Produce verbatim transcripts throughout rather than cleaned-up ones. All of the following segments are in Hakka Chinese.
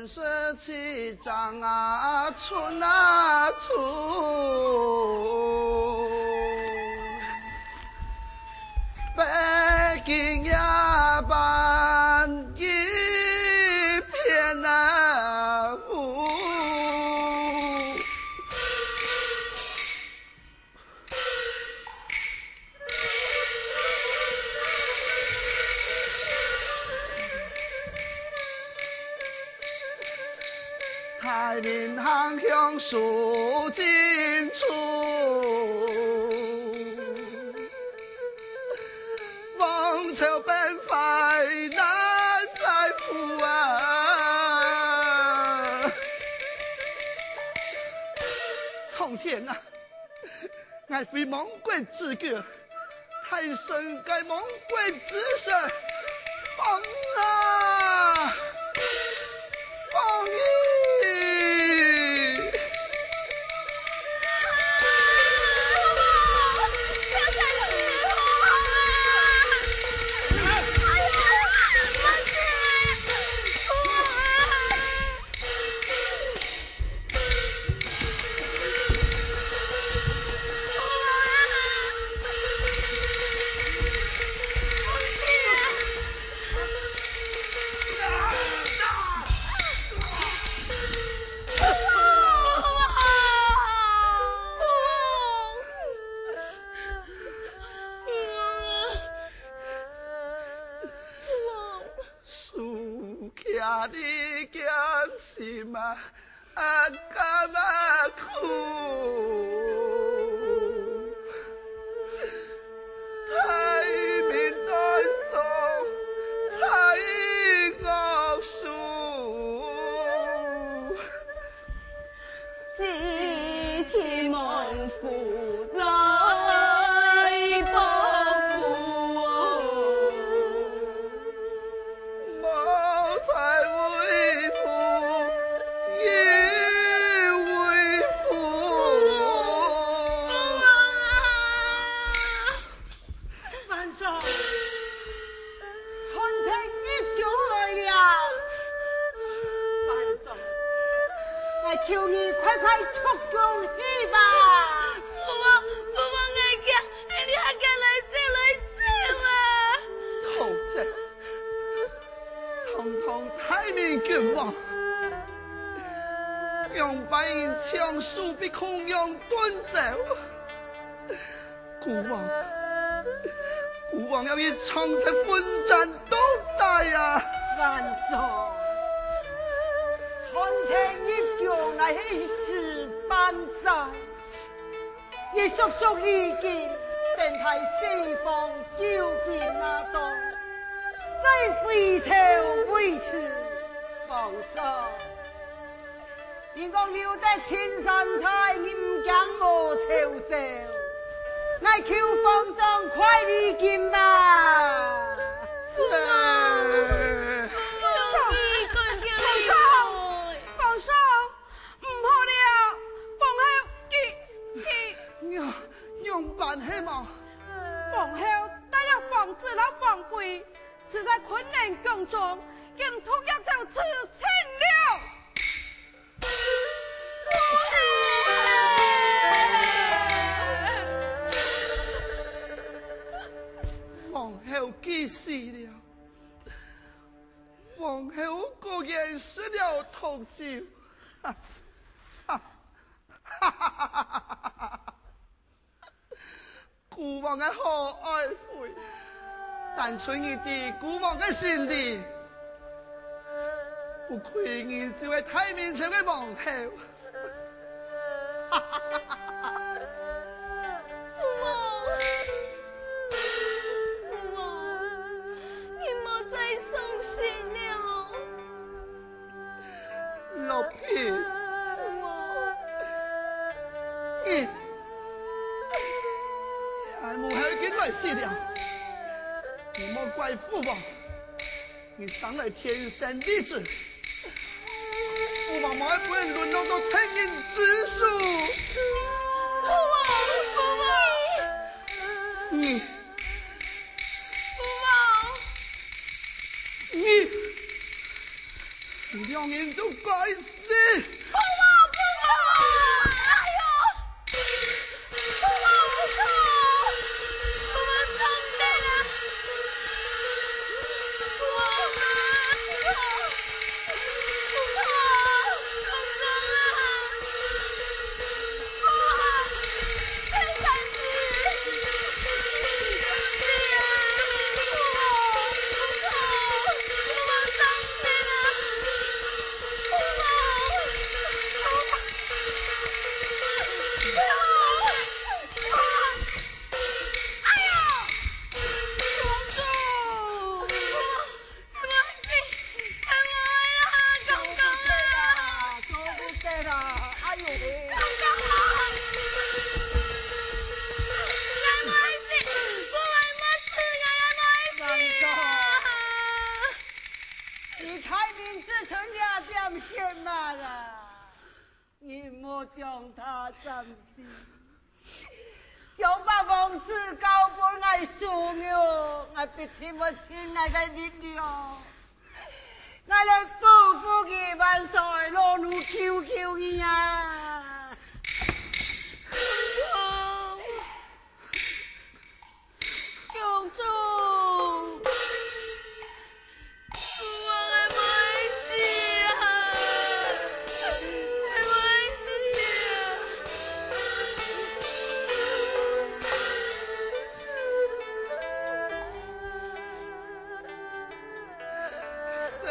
十七丈啊，寸啊寸，北京夜半一片啊乌。 太平行香数尽处，王朝崩坏难再复啊！从前啊， 𠊎非亡国之君，單身該亡國之身，放啊，放你！树下的剑心啊，啊，甘啊苦。太平断送，太恶俗。 祭天亡父来报父，谋财为父也为父。万岁！ 传臣入宫来了。万岁，我求你快快出宫去吧。父王，父王，𠊎驚，你还敢来走来走啊？同志，堂堂大明君王，仰般像鼠鼻孔样遁走？ 孤王，孤王要一場在奮戰到底啊！万岁，传臣入宫乃是一時半载，也速速离京，等待西方救兵那到，再回朝为迟。皇上， 你讲留得青山在，你毋惊无柴烧。𠊎求皇上快离京吧。是。皇上，皇上，皇上，毋好了，皇后佢，佢……仰，仰般係無？皇后帶了皇子摎皇妃，住在坤寧宮中，竟獨自走自盡了。 皇后佢死了，皇后果然食了毒酒。哈哈哈哈哈哈！ 孤王个好爱妃，單純你知孤王个心地，不愧你就係大明朝个皇后。父王，父王，你莫再傷心了。 樂平，你，你母后已經來世了，你莫怪父王，你生來天生麗質，父王無愛分你淪落到賊人之手。父王，父王，你，父王，你。样人就该死！不好，不好！哎呦！不好，不好！我们中箭了！不好，不好！不好，公公啊！不好！ 哎，我来啦，公公啊！做不得啦，做不得啦！哎呦喂！公公啊！𠊎毋愛死，𠊎毋愛死，𠊎毋愛死啊！你大明之春這點血脈啊！ 你莫將他斬死，將把王子交分𠊎收了，𠊎必定會盡𠊎个力量，𠊎來報復你，萬歲，老奴求求你啊！公公！ 公公，我還無愛死啊！還無愛死啊！小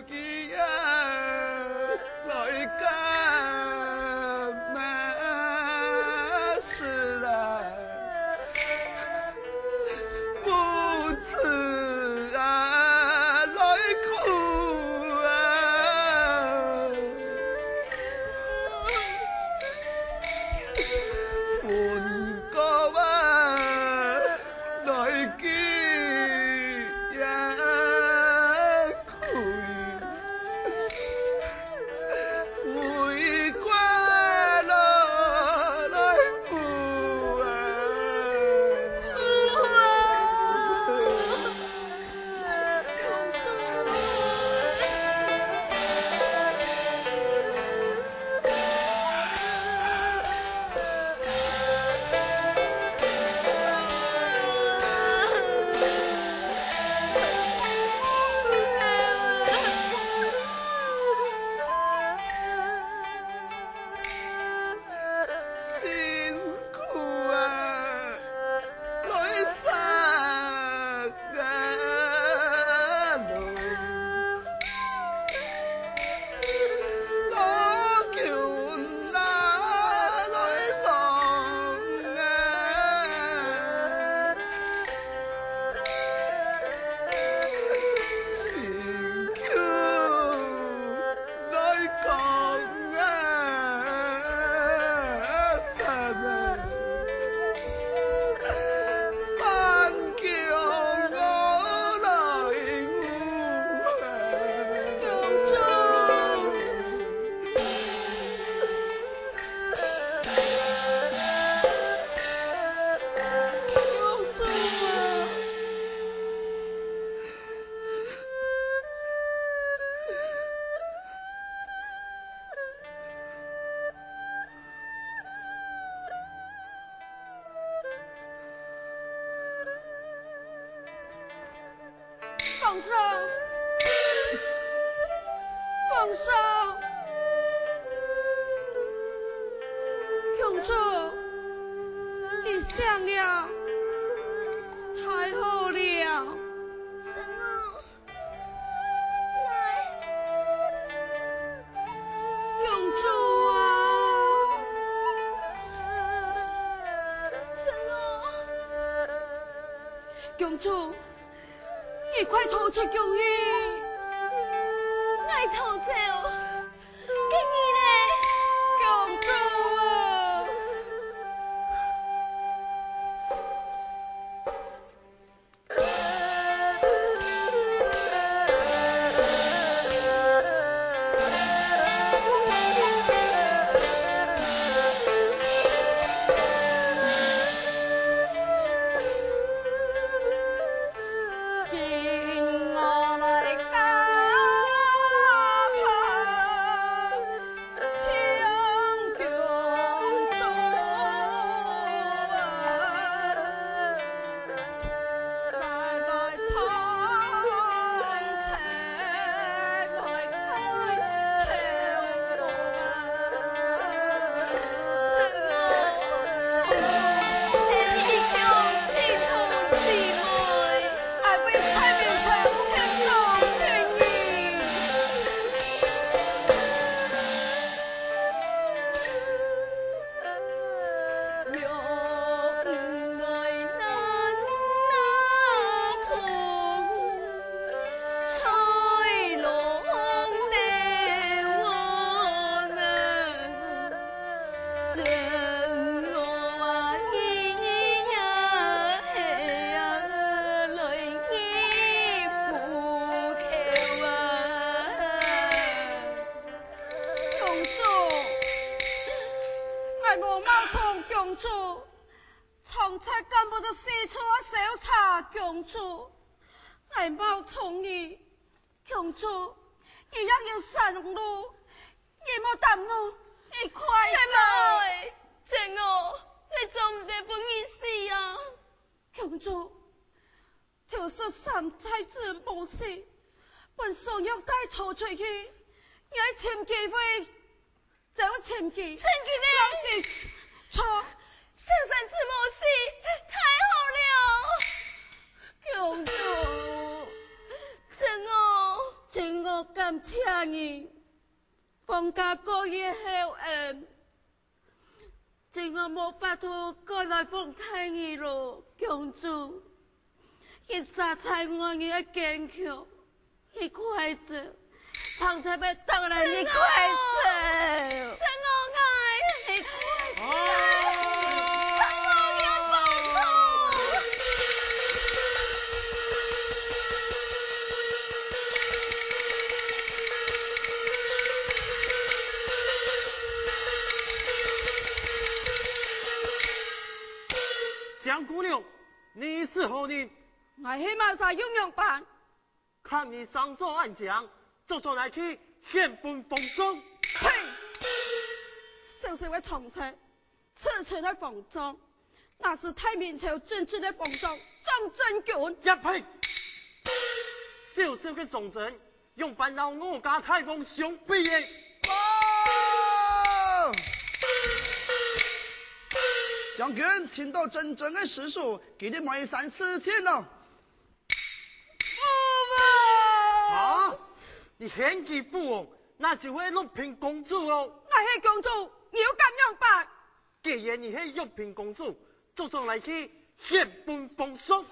鬼啊，來幹嘛事啊？母子啊，來哭啊！分割啊， 來去也開，為國來，來舞啊！ 辛苦啊，來殺啊，來，老君啊，來幫啊！ 心臼來講啊，三啊，三叫我來舞啊。公主。 公主啊！放手！放手！公主，你醒了，太好了！ 公主啊！公主，你快逃出宮去！𠊎逃走，該你呢？公主啊！公主，𠊎無錯你。公主，你若有生路，你莫耽誤你快樂。阿妹，天哦，𠊎做毋得分你死啊！公主，就算三太子無死，分宋玉帶逃出去，你愛尋機會 走，尋佢。尋佢呢？老弟，坐。小三子無死，太好了！公主，天哦，天哦，感謝你，放假過夜後恩，天哦無法度過來奉待你咯，公主。 一儕在外人个堅強，你快走，常在被打來，你快走。真我爱，你快走，真我要报仇。江姑娘， 你是何人？𠊎係马沙，又仰般？看你生做恁靚，捉轉來去獻分皇上。呸！小小个長者，自稱个皇上，那是大明朝正式个皇上张真君。也呸！小小个张真， 仰般摎我家大王相比耶？哦！将军，请到真正的师叔，给你问一声事情咯。父王！啊？你喊佢父王，那就係玉娉公主哦。𠊎係公主，你又敢仰般？ 既然你係玉娉公主，捉轉來去獻分皇上。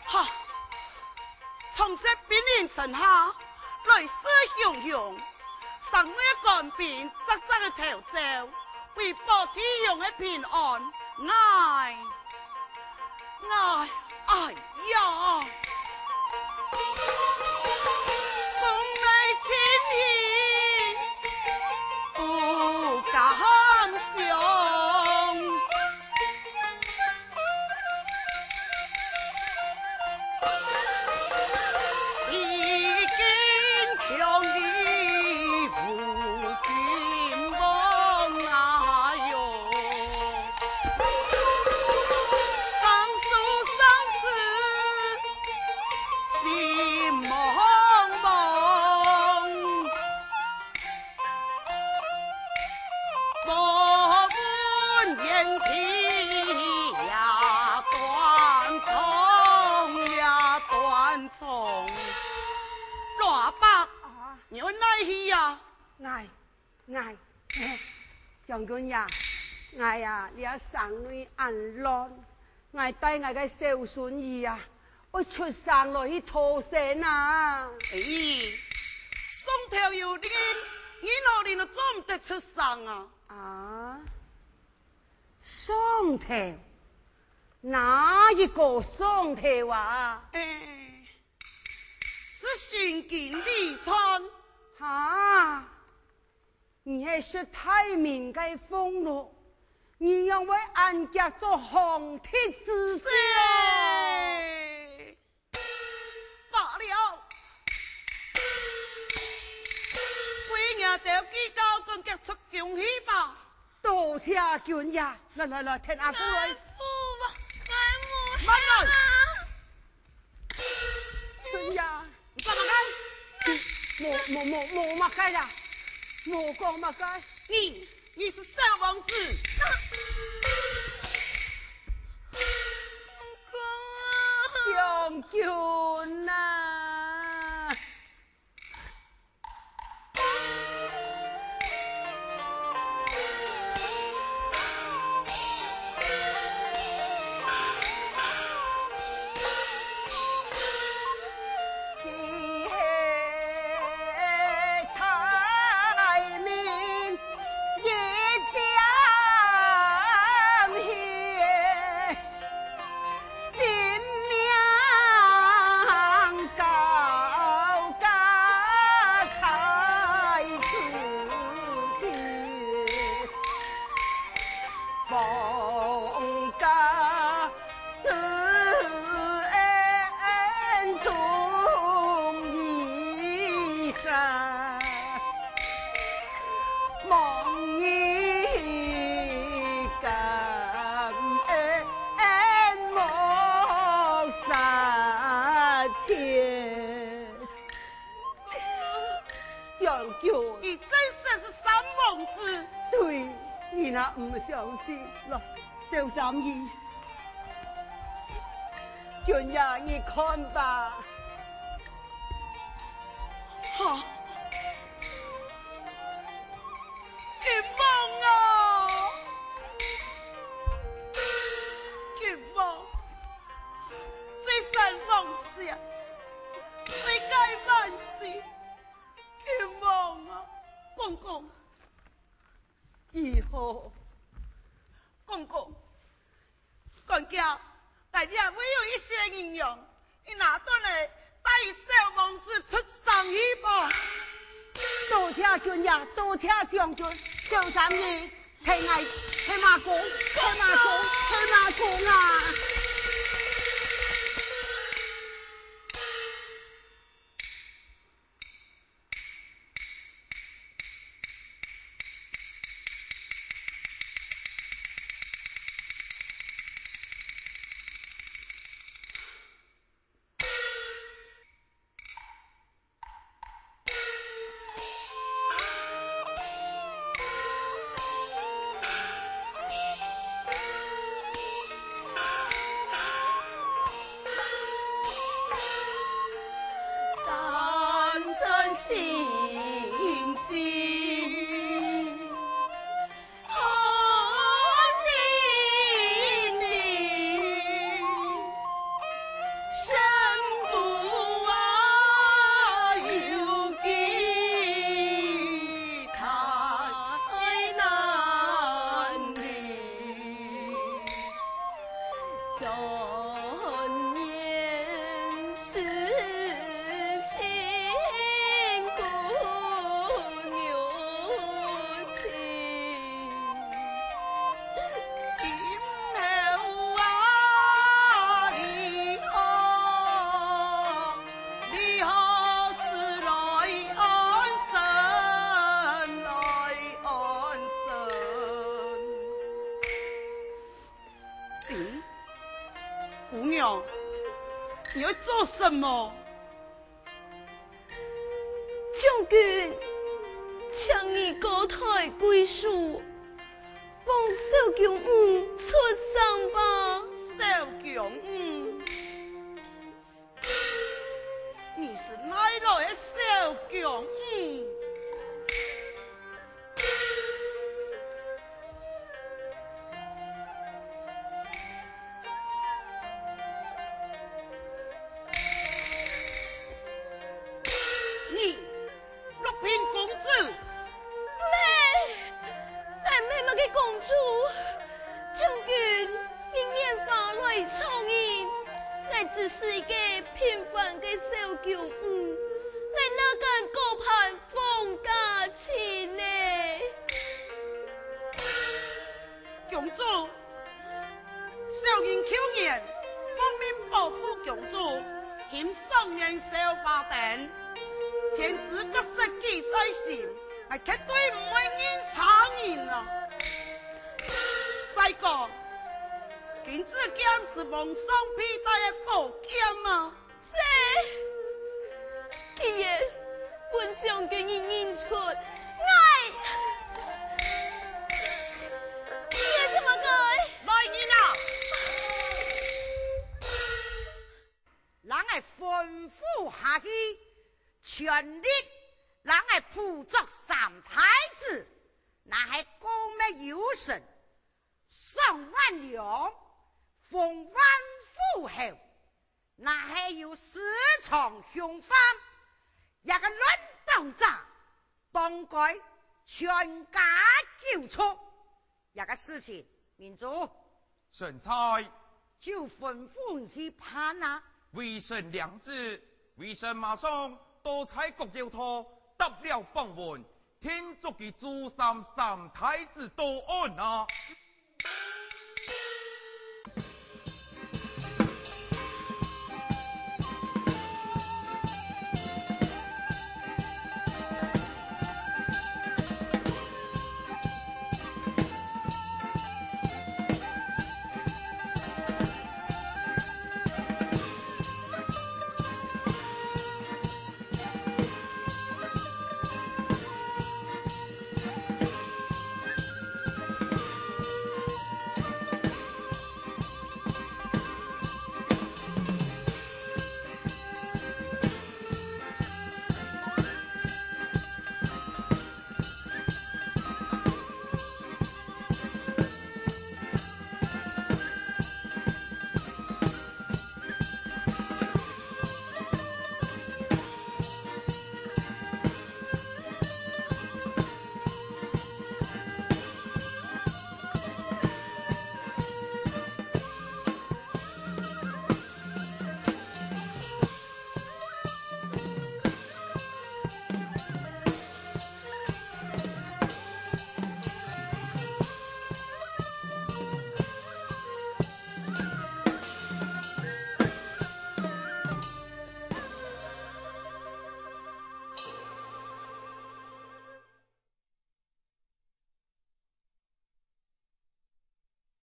哈！长者兵临城下，来势汹汹，城外官兵扎扎个逃走，为保弟兄个平安，𠊎 哎，哎呀！风来尽矣，不敢想。已经穷已无 老阿伯，啊。你往哪去呀？𠊎，𠊎，将军呀，𠊎呀，這城內恁亂，𠊎帶𠊎个小孫兒啊，愛出城來去逃生啊。哎，上頭有令，你老人做毋得出城啊。啊？上頭？哪一个上頭啊？哎， 是巡警李璨。哈？係大明个俸祿，你仰會恁遽做皇帝之事？ 罷了，為若兜計較，趕遽出宮去吧。多謝君爺，來來來，𢯭阿哥來。岳父啊，𠊎無……慢來！君爺，你講麼个？無無無無麼个啦，無講麼个。你 你係小王子。公公啊！將軍啊！將軍，你真實係三王子。對，你若毋相信，來，小三姨。君爺，你看吧。好。 君王啊！君王，最善王相，最佳萬歲！君王啊！公公。幾好？公公， 趕遽，𠊎這位有一些銀兩，你拿轉來，帶小王子出城去吧。多謝君爺，多謝將軍，小三姨，𢯭𠊎，𢯭阿公，𢯭阿公，𢯭阿公啊！ 咦，姑娘，你要做什麼？將軍，請你高抬貴手，放小公子出城吧。小公子？ 你係哪來个小公子？你 樂平公主。咩？𠊎毋係麼个公主。將軍，你拈花來剉人，𠊎只係一個平凡个小公子，𠊎哪敢高攀皇家親呢？主，小人舊年奉命保護公主，行赏年宵花燈，天子國色記在心，𠊎絕對毋會認差人啊！再講，金子劍係皇上佩戴个寶劍啊！ 這，既然本將佢認出，𠊎，這怎麼改？來人啊！𠊎吩咐下去，全力𠊎捕捉三太子，若係告密有成，賞萬兩，封萬戶侯。 若係有私藏凶犯，這个亂黨者，當該全家究除。這个事情，明珠，臣在。就吩咐你去辦啊。微臣領旨，微臣馬上到在各要道，搭了榜文，定捉佢誅殺三太子到案啊！